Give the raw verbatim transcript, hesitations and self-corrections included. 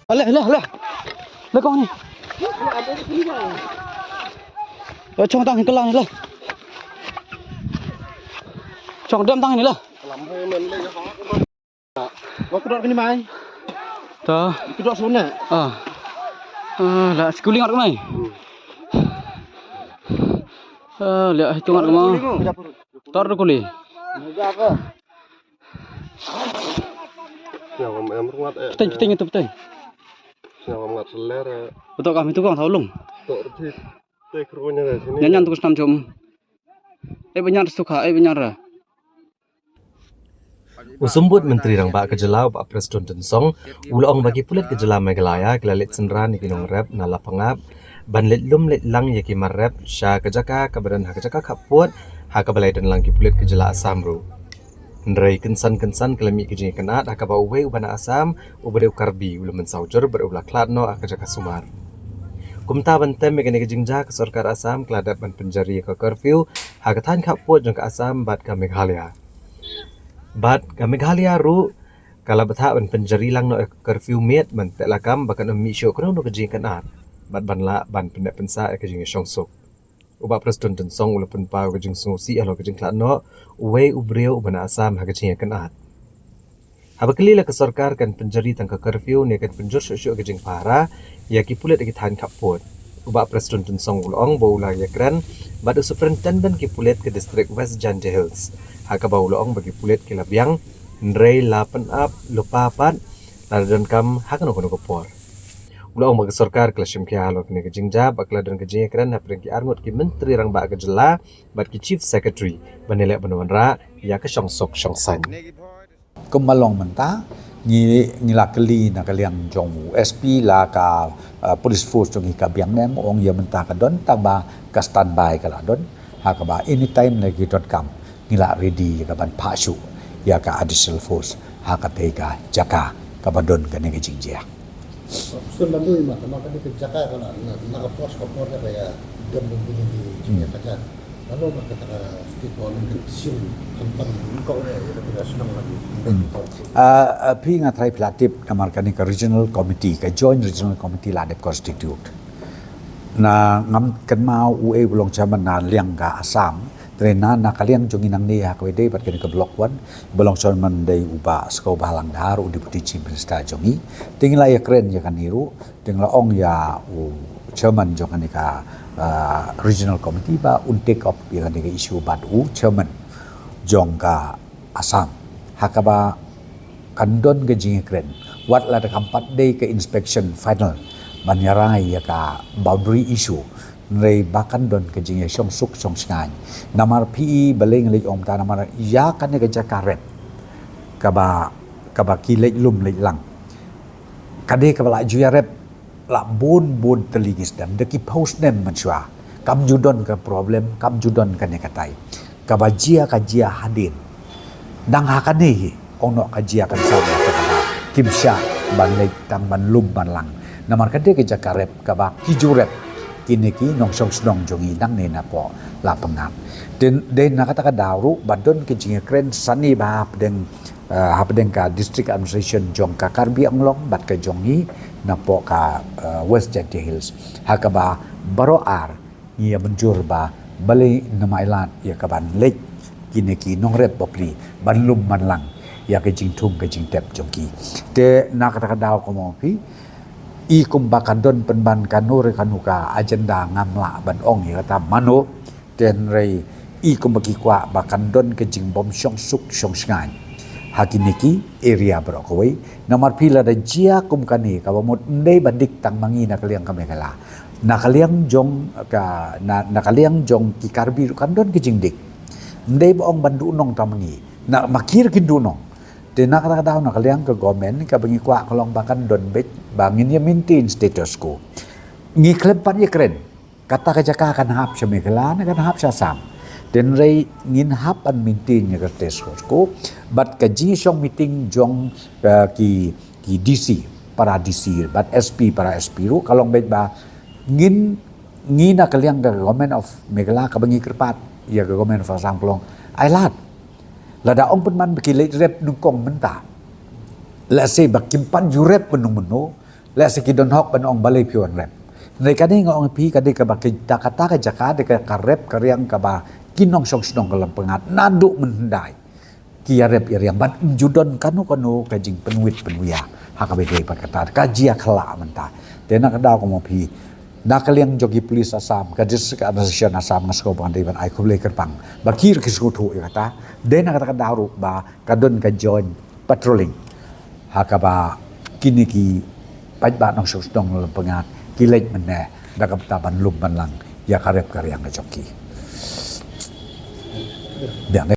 Ale, ale, ale. Le kong ni. Chong tang hi kelang ni le. Chong dem tang ni le. Wa kudok kini mai. Ta. Kudok sona. Ah. Ah, la schooling ar mai. Ah, le hitung ar mai. Tor kuli. Peteng, peteng itu peteng. Betul kami tukang thaw lung. Nyan nyan tu snam jom. Eh, banyar sukha, eh, banyar. U Symbud Myntri Rangbah ka jylla u Bah Prestone Tynsong u la ong ba ki pulit ka jylla Meghalaya ki la leit synran ïa ki nongrep na Lapangap ban leit lum leit lang ïa ki mar rep sha ka jaka kaba don ha ka jaka khappud ha kaba la ïadon lang ki pulit ka jylla Assam ruh. Hynrei kynsan kynsan ka la mih ka jingïakynad ha kaba uwei uba na Assam uba dei u Karbi u la mynsaw jur bad u la khlad noh ha ka jaka sumar. Kumta ban tem ïa kane ka jingjia ka sorkar Assam ka la dep ban pynjari ïa ka curfew ha ka thaiñ khappud jong ka Assam bad ka Meghalaya. Bad ka Meghalaya ruh ka la bthah ban pynjari lang noh ïa ka curfew miet ban teh lakam ba kan ym mih shuh kano kano ka jingïakynad bad ban lah ban pynneh pynsah ïa ka jingïashongsuk. U Bah Prestone Tynsong u la pynpaw ïa ka jingsngewsih halor ka jingkhlad noh uwei u briew uba na Assam ha ka jingïakynad. Haba kylli la ka sorkar kan pynjari tang ka curfew ne kan pynjur shuh shuh ka jingpahara ïa ki pulit ha ki thaiñ khappud. U Bah Prestone Tynsong u la ong ba u la ïakren bad u superintendent ki pulit ka district West Jaintia Hills ha kaba u la ong ba ki pulit ki la biang hynrei la pynap lypa pat lada donkam ha kano kano ka por. U la ong ba ka sorkar ka la shim khia halor kane ka jingjia bad ka la don ka jingïakren hapdeng ki arngut ki myntri rangbah ka jylla bad ki chief secretary ban ïaleh ban wanrah ïa ka shongsuk shongsaiñ. Kumba long mynta ngi, ngi la kylli na ka liang jong u S P la ka, uh, police force jong ngi ka biang ne em, ong ïa mynta ka don tang ba ka standby ka la don ha kaba anytime la ki donkam ngi la ready ïa ka ban phah shuh ïa ka additional force ha katei ka jaka kaba don kane ka jingjia. Sun ban dui ma, ma ka dei ka jaka ka la, na, na ka force ka por ka ya dem bum bini di jingya ka jan. Lalu ma ka ta ka state government ka sim kan pan ko ya ya ka shnong lagi. Ah, ah, phi nga trai phi la tip namar kane ka regional committee, ka joint regional committee la dep constitute. Na ngam kynmaw u e u long chairman na liang ka Assam. Te na, na ka liang jong ngi nangne ha kawei de bad kane ka block one. Ba long chairman dei u Bah Skew Bhalang Dhar u deputy chief minister jong ngi. Te ngi la ïakren ïa kane ruh. Te ngi la ong ïa u chairman jong kane ka, ah, regional committee ba un take up ïa kane ka issue bad u chairman jong ka Assam. Ha kaba kan don ka jingïakren. Wat la da kam pat dei ka inspection final ban ïarai ïa ka boundary issue. Hynrei ba kan don ka jingïashongsuk shongshngaiñ. Namar phi balei nga leit ong ta namar ïa kane ka jaka rep kaba, kaba ki leit lum leit lang. Ka dei kaba la ju ïarep la bun bun tylli ki snem da ki phew snem mynshuwa. Kam ju don ka problem, kam ju don kane katai. Kaba jia ka jia hadien. Dang ha kane hi ong noh ka jia kan sa ba ka ba kim shah ban leit tang ban lum ban lang. Namar ka dei ka jaka rep kaba ki ju rep kine ki nongshong shnong jong ngi nangne napoh Lapangap. Te dei na kata ka daw ruh ba don ka jingïakren sani ba hapdeng, eh, hapdeng ka district administration jong ka Karbi Anglong bad ka jong ngi napoh ka, eh, West Jaintia Hills. Ha kaba baroh ar ngi ïa mynjur ba balei namar ai lad ïa ka ban leit kine ki nongrep bapli ban lum ban lang ïa ka jingthung ka jingtep jong ki. Te na kata ka daw kumno phi i kumba kan don pynban kano re kano ka agenda ngam lah ban ong ïa kata mano. Te hynrei i kumba ki kwah ba kan don ka jingbym shongsuk shongshngaiñ ha kine ki area baroh kawei. Namar phi lada jia kum kane kaba mut ym dei ba dik tang ma ngi na ka liang ka Meghalaya. Na ka liang jong ka, na, na ka liang jong ki Karbi ruh kan don ka jingdik. Ym dei ba ong ban duh nong tang ma ngi. Na ma ki ruh kin duh nong. Te na kata ka daw na ka liang ka government kaba ngi kwah ka long ba kan don beit ba ngin ïa maintain status quo. Ngi khlem pat ïakren. Kata ka jaka kan hap sha Meghalaya ne kan hap sha Assam. Te hynrei ngin hap ban maintain ïa ka status quo bad ka jingshong meeting jong, eh, ki, ki D C, para D C bad S P, para S P ruh ka long beit ba ngin, ngi na ka liang ka Government of Meghalaya kaba ngi kyrpad ïa ka Government of Assam ka long ai lad. Lada ong pynban ba ki leit rep nyngkong mynta, let's say ba kim pat ju rep mynno mynno, Lehse ki don hok ban ong balei phi wan rep. Hynrei kane nga ong phi ka dei kaba ki da kata ka jaka dei ka rep ka riang kaba ki nongshong shnong ka Lampngat naduh mynhyndai ki ïarep ïariang bad ym ju don kano kano ka jingpynwit pynwia ha kaba dei bad kata ka jia khlak mynta. Te na ka daw ka mo phi na ka liang jong ki police Assam, ka District Administration Assam, nga sngewbha ban dei ban ai khublei kyrpang ba ki ruh ki sngewthuh ïa kata. Dei na kata ka daw ruh ba ka don ka joint patrolling ha kaba kine ki paidbah nongshong shnong Lampngat ki leit mynne da ka bynta ban lum ban lang ïa ka rep ka riang ka jong ki. Biang